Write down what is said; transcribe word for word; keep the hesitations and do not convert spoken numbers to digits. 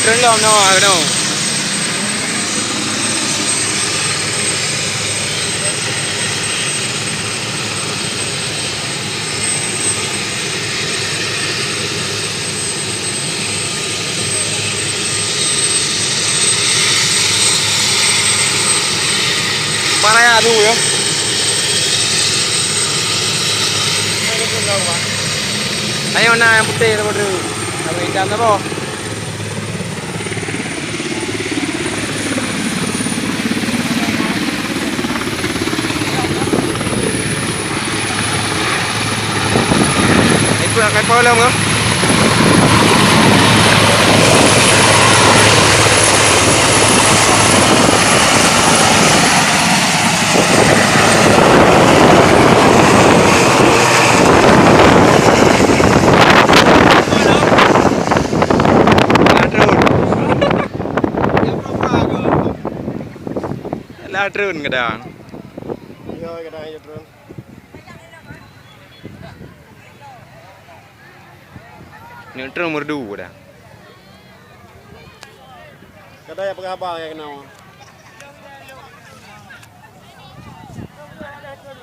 Trôn lom noe keunoe. Mana ya tu ya? Ayo na nyang putéh tu, Bro. Ayo itam tu, Bro. Ikut akan polong ke? Lah trôn. Lah trôn kadang. Iya, kadang iya trôn. Ni trôn merdu dah. Kadang ya peugah abang ya kenal.